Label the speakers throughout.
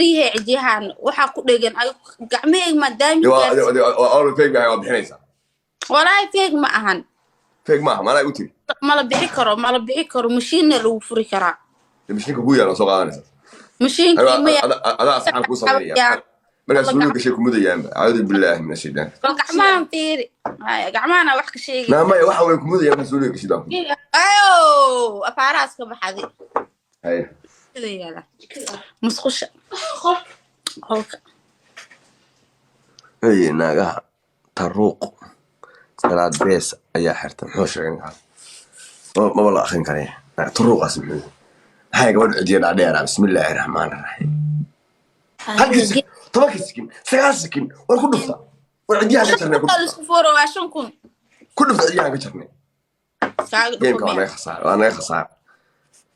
Speaker 1: Yahay cidiyahan waxaa ku dhegan ay gacmahayga maadaami
Speaker 2: Waa fake baa, waa bixinaysaa.
Speaker 1: Walaahi fake ma ahan.
Speaker 2: Fake maaha, maanaa igu tiri.
Speaker 1: Mala bixi karo, mala bixi karo, mashiinna lagu furi karaa.
Speaker 2: Dee mashiinka ku yaala soo qaadanaysa.
Speaker 1: Mashiinka ma
Speaker 2: Adaa saxan kuu samaynaya markaas suuliga gashay kumudayaanba. Acuudu billaahi min ashaytaan.
Speaker 1: Bal gacmahan fiiri. Haya, gacmahana wax ka sheegi.
Speaker 2: Naa maya, waxa way kumudayaan markaa suuliga gashay baan ku.
Speaker 1: Ayo, afaarahaas ka baxadi.
Speaker 2: Haye.
Speaker 1: Sida yaala musqusha qolka.
Speaker 2: Haye, naagaha taruuq salaad bees ayaa xirta. Muxuu sheegay ninkaas? Maba la akrin karaya. Taruuqaas muxuu? Maxay gabadh cidiya dhaadheera? Bismillaahi raxmaani raxiim. Halkii sikin, 10-kii sikin, 9 sikin, war ku dhufta, war cidiyaha ka jarnay, ku dhufta.
Speaker 1: Isku furo, waa 5000.
Speaker 2: Ku dhufta, cidiyaha ka jarnay.
Speaker 1: Kaaga.
Speaker 2: Gameka waa naga khasaare, waa naga khasaare,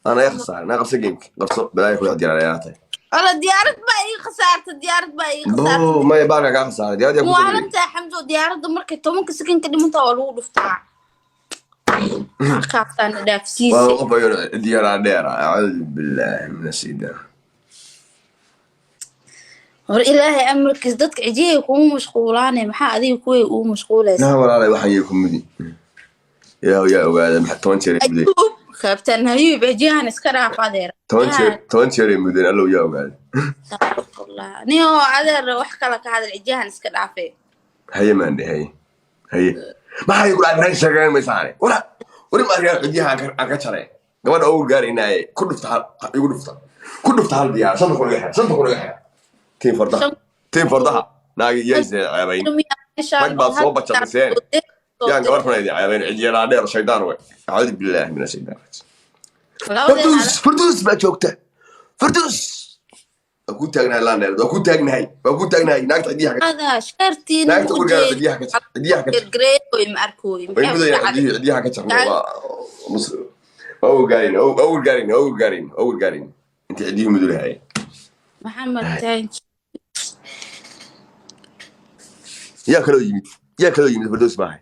Speaker 2: waa naga khasaare. Naa qabso gameka, qabso. Balaayo ku cidiya dhaadheeraatay.
Speaker 1: Wala diyaarad baa ii khasaarta, diyaarad baa ii khasaarta.
Speaker 2: Boo, maya, baalka kaa khasaaray, diyaarad yaa ku soo.
Speaker 1: Maalintaa Xamso, diyaaradda markay 10-ka sakan ka dhimantaa waa lagu dhuftaa, kaaftaana
Speaker 2: waa
Speaker 1: dhaafsiisay.
Speaker 2: Qof ayuu cidiya dhaadheera. Acuudu billaahi min ashaytaan.
Speaker 1: Hor Ilaahay amarkiis, dadka cijiyay kugu mashquulaane, maxaa adiga kuway ugu mashquulaysa?
Speaker 2: Naa walaalay, waxaan yay ku mudi. Ilaahu yaa ogaada. Maxaa 10 jeer ay mudeen?
Speaker 1: Ayuub, Kabtan Ayuub, cijiyahan iska dhaaf, adeer.
Speaker 2: 10 jeer, 10 jeer ay mudeen. Allow yaa ogaada.
Speaker 1: Astaghfirullah. Niyo adeer, wax kale ka hadal, cijiyahan iska dhaafe.
Speaker 2: Haye maandhe, haye, haye. Maxay ku dhacay? Maxay sheegaan maysaane? Wara wari ma arkaa cidiyaha aan ka jaray gabadha ugu gaaraynaaye. Ku dhufta hal, igu dhufta, ku dhufta hal diyaar. 5000 iga xira, 5000 iga xira. Tiin fardaha, tiin fardaha. Naagi yayse ceebayn, rag baad soo bajaqiseen. Yaan gabar xun idin ceebayn. Cidiya dhaadheer, shaydaan wey. Acuudu billaahi min ashaytaan rajiim. Farduus, Farduus baa joogta. Farduus, waa ku taagnahay. Laandheer, waa ku taagnahay, waa ku taagnahay. Naagta cidiyaha ka
Speaker 1: Hada shartiin.
Speaker 2: Naagta ugu gaara, cidiyaha ka jar, cidiyaha ka jar.
Speaker 1: Gareeyoy, ma arkooy.
Speaker 2: Way mudayaan cidiyihii, cidiyaha ka jarnay. Waa waa ugu gaarayna, waa ugu gaarayna, waa ugu gaarayna, waa ugu gaarayna intii cidiyihii mudu lahaayeen.
Speaker 1: Maxamed, thank you.
Speaker 2: Yaa kaloo yimid? Yaa kaloo yimid? Fardoos maahay,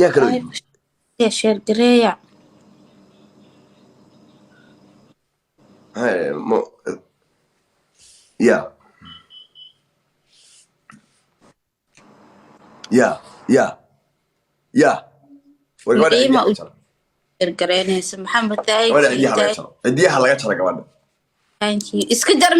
Speaker 2: yaa kaloo yimid?
Speaker 1: Share gareeya.
Speaker 2: Maxay, ya ya ya ya, war gabadha
Speaker 1: Naciima.
Speaker 2: cidiyaha ka jara.
Speaker 1: Share gareynaysa Maxamed, thank
Speaker 2: Gabadha
Speaker 1: you.
Speaker 2: cidiyaha laga jaro, cidiyaha laga jara gabadha.
Speaker 1: Thank you, iska jar.